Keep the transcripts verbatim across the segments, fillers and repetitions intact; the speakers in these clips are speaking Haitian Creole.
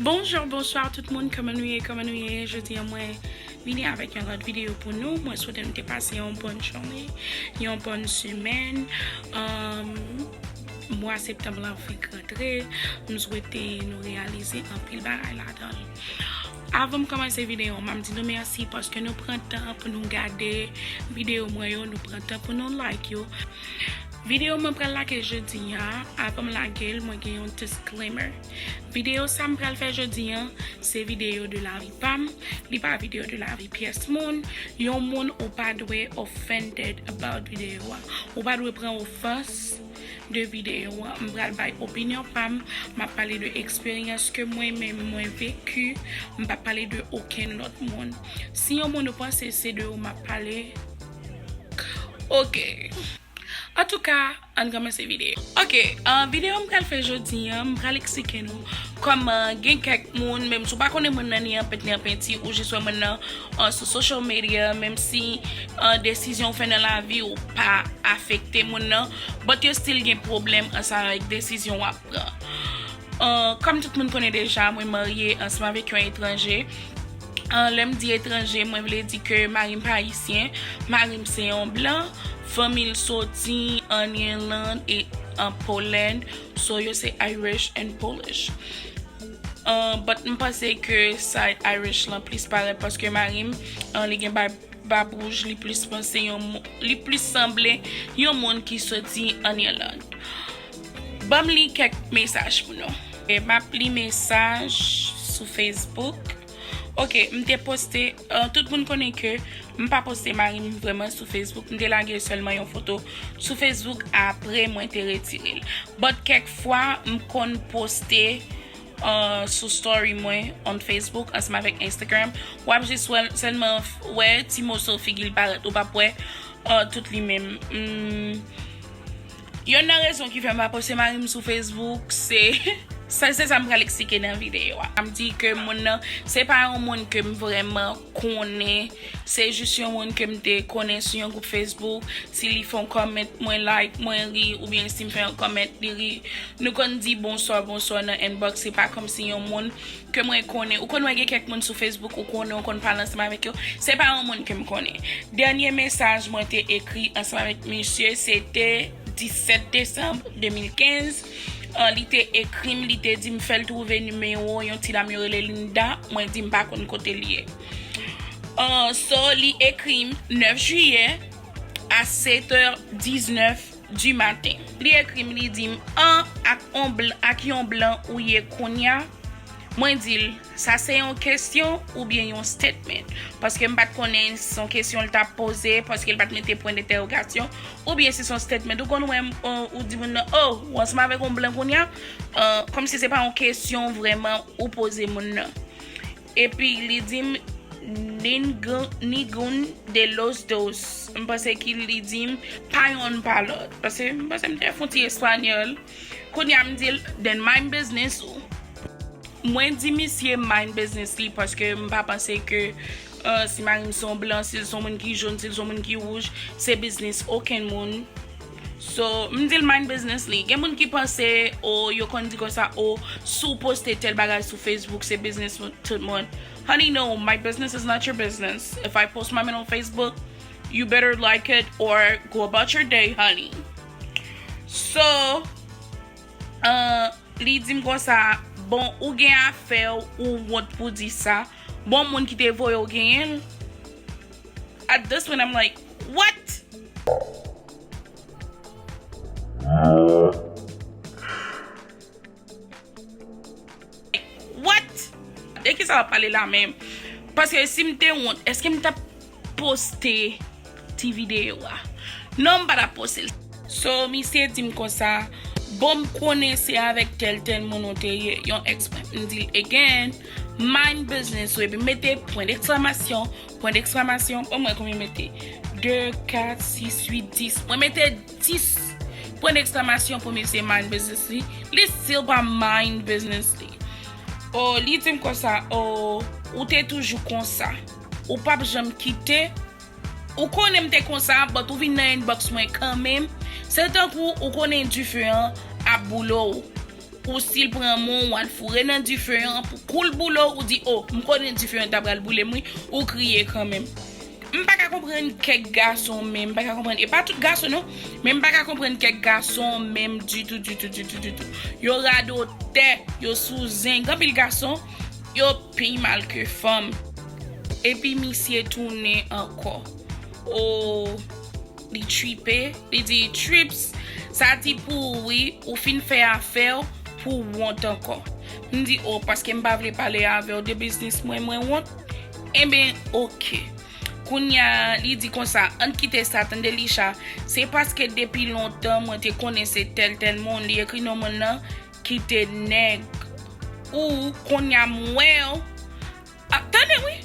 Bonjou, bonswa tout moun, kòman nou ye, kòman nou ye? Jodi a mwen vini avèk yon lòt videyo pou nou. Mwen swete nou te pase yon bòn jounen, yon bòn semèn. Um, mwa septanm lan fenk rantre. M swete nou reyalize anpil bagay ladan l. Avan m kòmanse videyo, m ap di nou mèsi paske nou pran tan pou nou gade videyo mwen yo, nou pran tan pou nou like yo. Videyo mwen pral lage jodi a, avan m lage l, mwen gen yon disclaimer. Videyo sa m pral fè jodi a, se videyo de lavi pa m, li pa videyo de lavi pyès moun. Yon moun ou pa dwe offended about videyo a. Ou pa dwe pran ofans de videyo a. M pral bay opinyon pa m, m ap pale de eksperyans ke mwen menm mwen veki, m p ap pale de okenn lòt moun. Si yon moun ou panse se de ou m ap pale, ok. Antouka, ann kòmanse videyo. Ok, uh, videyo m pral fè jodi a, m pral eksplike nou kòman gen kèk moun, menm si w pa konnen moun nan ni an pent ni an penti, ou jis wè moun nan uh, sou social media, menm si uh, desizyon w fè nan lavi w pa afekte moun nan, but yo still gen pwoblèm ansanm avèk desizyon w ap pran. Uh, kòm tout moun konnen deja, mwen marye ansanm avèk yon etranje. Uh, lè m di etranje, mwen vle di ke mari m pa ayisyen, mari m se yon blan, fanmi l soti an Irland e an Poland, so yo se Irish and Polish. Uh, but m panse ke side Irish lan plis parèt paske mari m, uh, li gen bab, bab wouj, li plis panse yon mo-, li plis sanble yon moun ki soti an Irland. Ban m li kèk mesaj pou nou. E m ap li mesaj sou Facebook. Ok, m te poste, uh, tout moun konnen ke m pa poste mari m vrèman sou Facebook. M te lage sèlman yon foto sou Facebook, apre mwen te retire l. But kèk fwa, m konn poste uh, sou story mwen on Facebook ansanm avèk Instagram. W ap jis wè, sèlman wè ti moso figi l parèt. Ou p ap wè uh, tout li menm. Hmm. Yonn nan rezon ki fè m pa poste mari m sou Facebook, se sa, se sa m pral eksplike nan videyo a. M di ke moun nan, se pa yon moun ke m vrèman konnen, se jis yon moun ke m te konnen sou yon gwoup Facebook. Si li fè yon comment, mwen like, mwen ri, oubyen si m fè yon comment, li ri. Nou konn di bonswa, bonswa nan inbox, se pa kòmsi yon moun ke mwen konnen. Ou konn wè gen kèk moun sou Facebook, ou konnen, ou konn pale ansanm avèk yo. Se pa yon moun ke m konnen. Dènye mesaj mwen te ekri ansanm avèk misye, se te disèt desanm de mil kenz. Uh, li te ekri m, li te di m fè l twouve nimewo yon ti dam yo rele Linda. Mwen di m pa konn kote l ye. Uh, so, li ekri m nèf jiyè a sèt è diznèf di maten. Li ekri m, li di m, an, ak yon blan, ak yon blan ou ye kounya? Mwen di l, sa se yon kesyon oubyen yon statement? Paske m pa t konnen si se yon kesyon l t ap poze, paske l pa t mete pwen dentèwogasyon, oubyen si se yon statement. Ou konn wè, ou, ou di moun nan, oh, ou ansanm avèk yon blan kounya? Uh, kòmsi se pa yon kesyon vrèman ou poze moun nan. Epi li di m, "Ningun-, ningun de los dos." M panse ki li di m, "Pa yonn pa lòt." Paske m panse m te fè yon ti espanyòl. Kounye a m di l, "Then mind business ou." Mwen di misye mind business li paske m pa panse ke, uh, si mari m se yon blan, si l se yon moun ki jòn, si l se yon moun ki wouj, se biznis okenn moun. So, m di l mind business li. Gen moun ki panse, o, yo konn di konsa, o, si w poste tèl bagay sou Facebook, se biznis tout moun. Honey, no, my business is not your business. If I post my man on Facebook, you better like it or go about your day, honey. So, uh, li di m konsa, bon, ou gen afè w, ou wont pou di sa. Bon, moun ki te voye w genyen l. At this point, I'm like, what? What? De kisa w ap pale la menm? Paske si m te wont, èske m t ap poste ti videyo a? Non, m pa t ap poste l. So, misye di m konsa, bon, m konnen se avèk tèl tèl moun ou te ye, yon ex mwen. M di l, again, mind business ou, epi mete pwen deksklamasyon, pwen deksklamasyon, ban m wè konbyen m mete, de, kat, sis, uit, dis. Mwen mete dis pwen deksklamasyon pou misye mind business li. Li still pa mind business li. Oh, li di m konsa, oh, ou te toujou konsa. Ou p ap janm kite. Ou konnen m te konsa, but ou vin nan inbox mwen kanmenm. Se tankou ou konnen dife an ap boule w. Ou still pran men w, w al foure nan dife an pou kou l boule w, ou di, oh, m konnen dife an ta pral boule m wi, ou kriye kanmenm. M pa ka konprann kèk gason menm, m pa ka konprann, e pa tout gason non, men m pa ka konprann kèk gason menm ditou, ditou, ditou, ditou. Yo radotè, yo sou zen, gen anpil gason, yo pi mal ke fanm. Epi misye tounen ankò. Oh, li tripe, li di, trips, sa di pou ou wi, ou fin fè afè w pou w wont ankò. M di, oh, paske m pa vle pale avè w de biznis mwen, mwen wont. Enben, oke. Kounye a, li di konsa, ann kite sa, tande Lisha, se paske depi lontan mwen te konnen se tèl tèl moun, li ekri non moun nan, kite nèg. Ou, kounye a m wè w, ah, tande wi.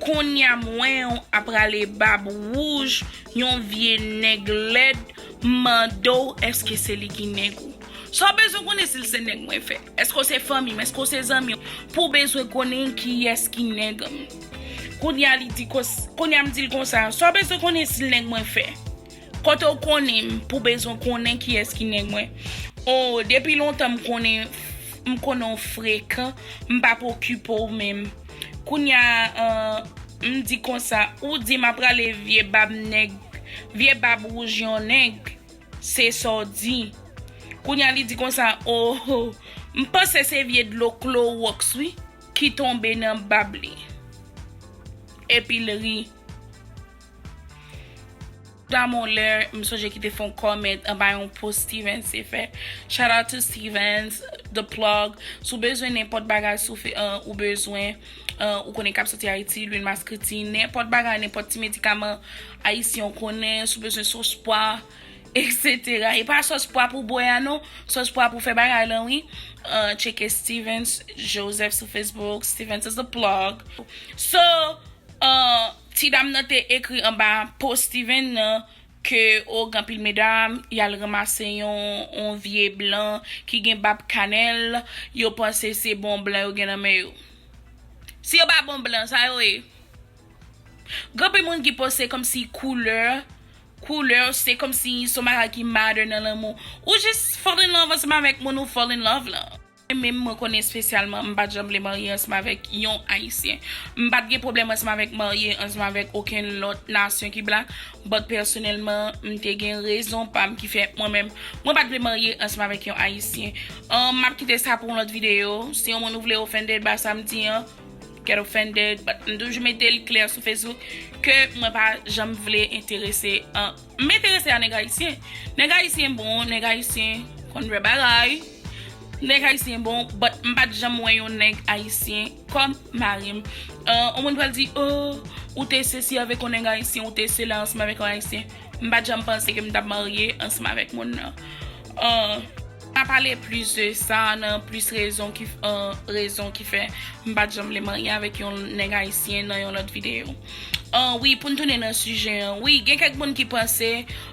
Kounye a m wè w ap rale bab wouj, yon vye nèg lèd, m mande w, èske se li ki nèg ou? Sa w bezwen konnen si l se nèg mwen fè? Èske w se fanmi m? Èske w se zanmi m? Pou w bezwen konnen kiyès ki nèg m. Kounye a li di kons-, kounye a m di l konsa, sa w bezwen konnen si l nèg mwen fè? Kote w konnen m pou w bezwen konnen kiyès ki nèg mwen? Oh, depi lontan m konnen, m konnen w frekan, m p ap okipe w menm. Kounye a, euh, m di konsa, ou di m ap rale vye bab nèg, vye bab wouj yon nèg. Se sa w di. Kounye a li di konsa, oh, oh, m panse se vye dlo klowòks wi ki tonbe nan bab li. Epi l ri. Damon lè, m sonje ki te fè yon comment anba yon post Stevens te fè. Shout out to Stevens, the plug. Si w bezwen nenpòt bagay sou fe, euh, ou bezwen, euh, ou konnen k ap soti Ayiti, lwil maskriti, nenpòt bagay, nenpòt ti medikaman ayisyen w konnen, si w bezwen sos pwa, et cetera. E pa sos pwa pou bwè a non, sos pwa pou fè bagay lan wi. Euh, tcheke Stevens Joseph sou Facebook, Stevens is the plug. So, euh, ti dam nan te ekri anba post Steven nan ke o gen anpil medam, y al ranmase yon, yon vye blan ki gen bab kanèl, yo panse se bon blan yo gen nan men yo. Si yo pa bon blan, sa yo ye? Gen anpil moun ki panse kòmsi koulè, koulè se kòmsi se yon bagay ki matter nan lanmou. Ou jis fall in love ansanm avèk moun ou fall in love lan. Mwen menm, mwen konnen espesyalman, m pa t janm vle marye ansanm avèk yon Ayisyen. M pa t gen pwoblèm ansanm avèk marye ansanm avèk okenn lòt nasyon ki black, but pèsonèlman, m te gen rezon pa m ki fè mwen menm, mwen pa t vle marye ansanm avèk yon Ayisyen. Ahn, m ap kite sa pou yon lòt videyo. Si yon moun ou vle offended ba sa m di an, get offended, but m toujou mete l klè sou Facebook ke mwen pa janm vle enterese an M enterese a nèg ayisyen. Nèg ayisyen bon, nèg ayisyen konn fè bagay. Nèg ayisyen bon, but m pa t janm wè yon nèg ayisyen kòm mari m. Euh, yon moun pral di, oh, ou te sesi avèk yon nèg ayisyen, ou te sela ansanm avèk yon ayisyen. M pa t janm panse ke m t ap marye ansanm avèk moun nan. Euh, N a pale plis de sa nan plis rezon ki, euh, rezon ki fè m pa t janm vle marye avèk yon nèg ayisyen nan yon lòt videyo. Euh, wi, pou n tounen nan sijè an, wi, gen kèk moun ki panse,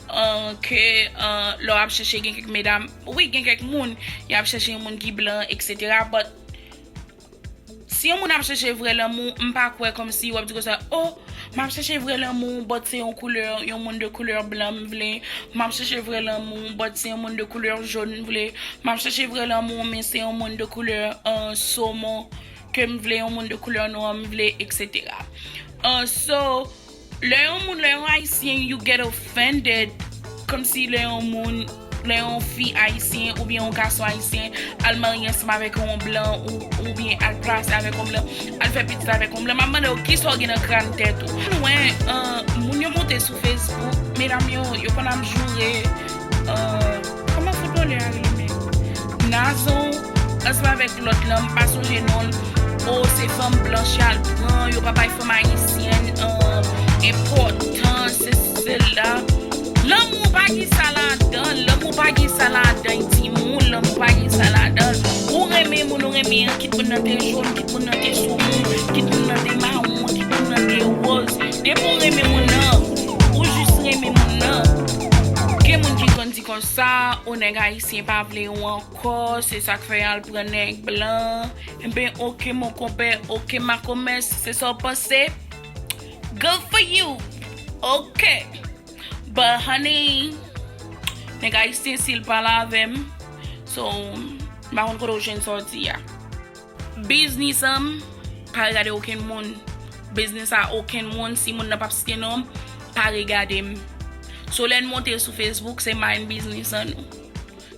euh, ke, euh, lè w ap chèche, gen kèk medam, wi, gen kèk moun, y ap chèche yon moun ki blan, et cetera, but si yon moun ap chèche vrè lanmou, m pa kwè kòmsi w ap di konsa, oh, m ap chèche vrè lanmou, but se yon koulè, yon moun de koulè blan m vle. M ap chèche vrè lanmou, but se yon moun de koulè jòn m vle. M ap chèche vrè lanmou, men se yon moun de koulè, euh, somon ke m vle, yon moun de koulè nwa m vle, et cetera. Euh, so, Lè yon moun, lè yon ayisyen, you get offended, kòmsi lè yon moun, lè yon fi ayisyen oubyen yon gason ayisyen al marye ansanm avèk yon blan ou, oubyen al plase avèk yon blan, al fè pitit avèk yon blan, m ap mande w kisa w gen nan kràn tèt ou. Nou wè, euh, moun yo monte sou Facebook, medam yo, yo konn ap joure, euh, kòman foutbolè a rele menm? Nazon, ansanm avèk lòt lan, m pa sonje non l. O, se fanm blanch y al pran, yo pa bay fanm ayisyèn enpòtans, sesi sela. Lanmou pa gen sa ladan l, lanmou pa gen sa ladan l, timoun, lanmou pa gen sa ladan l. Ou renmen moun, ou renmen an, kit moun nan te jòn, kit moun nan te soumou, kit moun nan te mawon, kit moun nan te wòz. Depi w renmen moun nan, ou jis renmen moun nan. Gen moun ki konn di konsa, o nèg ayisyen pa vle w ankò, se sa k fè y al pran nèg blan. Enben, oke, mon konpè, oke, ma komès, se sa w panse? Good for you. Oke. But honey, nèg ayisyen, si l pale avè m, so, m pa konn kote w jwenn sa w di a. Biznis an m, pa regade okenn moun. Biznis a okenn moun, si moun nan p ap site non m, pa regade m. So, lè n monte sou Facebook, se mind biznis an nou.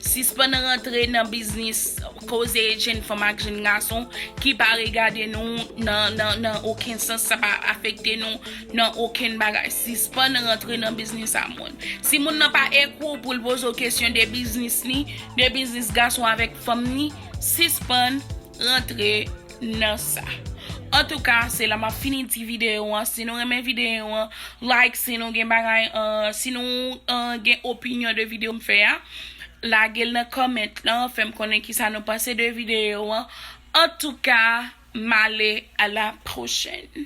Sispann rantre nan biznis, koze jenn fanm ak jenn gason ki pa regade nou nan, nan, nan okenn sans, sa pa afekte nou nan okenn bagay. Sispann rantre nan biznis a moun. Si moun nan pa ekri w pou l poze w kesyon de biznis li, de biznis gason avèk fanm ni, sispann rantre nan sa. Antouka, se la m ap fini ti videyo an. Si nou renmen videyo an, like. Si nou gen bagay, uh, si nou uh, gen opinyon de videyo m fè a, lage l nan comment lan, fè m konnen kisa nou panse de videyo an. Antouka, m ale, a la pwochèn.